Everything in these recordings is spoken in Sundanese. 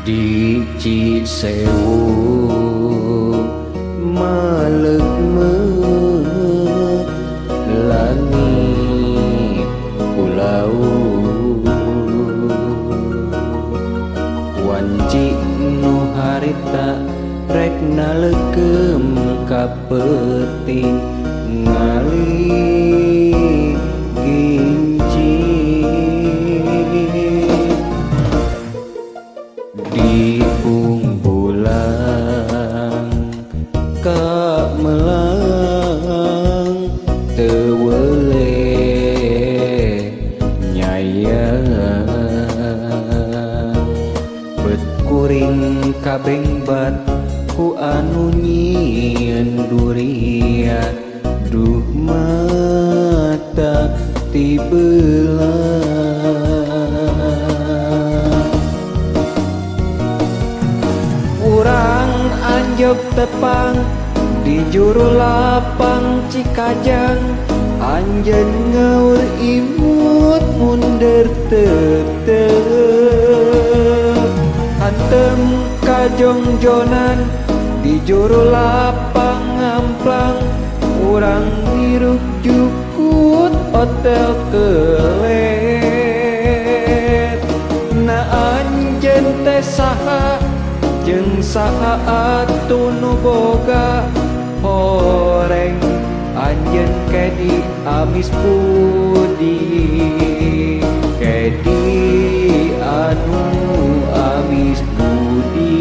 Di Cisewu maleukmeuk langit pulau wanci nu harita rek naleukeum ka peuting ngali ginci di bungbulang ka melang teu weleh nyayang bet kuring kabengbat ku anu nyieun durian duh mata tibelang. Urang anjog tepang di juru lapang Cikajang anjeun ngaur imut mundur tetep hantem kajongjonan di juru lapang ngamplang urang ngirup jukut hotel kelet. Na anjeun teh saha jeung saha atuh nu boga horeng anjeun kedi amis budi kedi anu amis budi.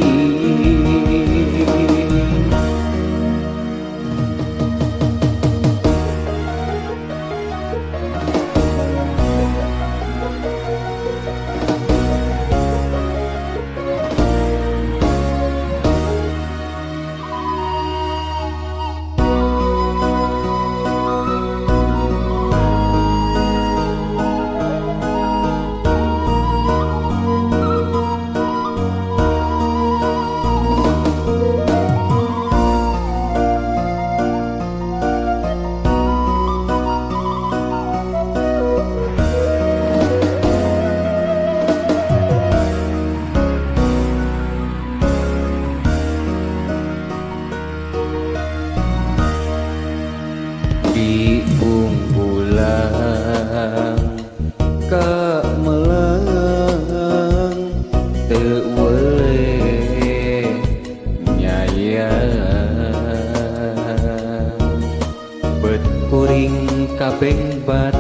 Di bungbulang ka melang teu weleh nyayang bet kuring kabengbat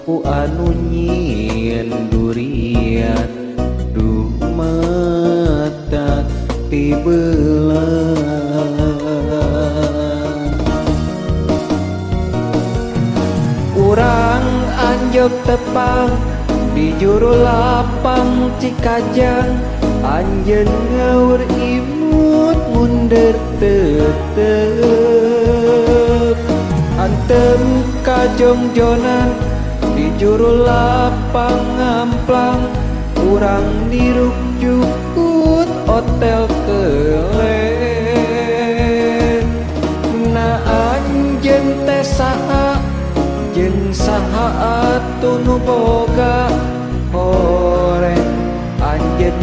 ku anu nyieun durian duh mata tibelang. Urang anjog tepang di juru lapang Cikajang anjeun ngaur imut mundur tetep hantem kajongjonan di juru lapang ngamplang urang nirup jukut hotel kelet. Na anjeun teh saha jeung saha atuh nu boga horeng anjeun.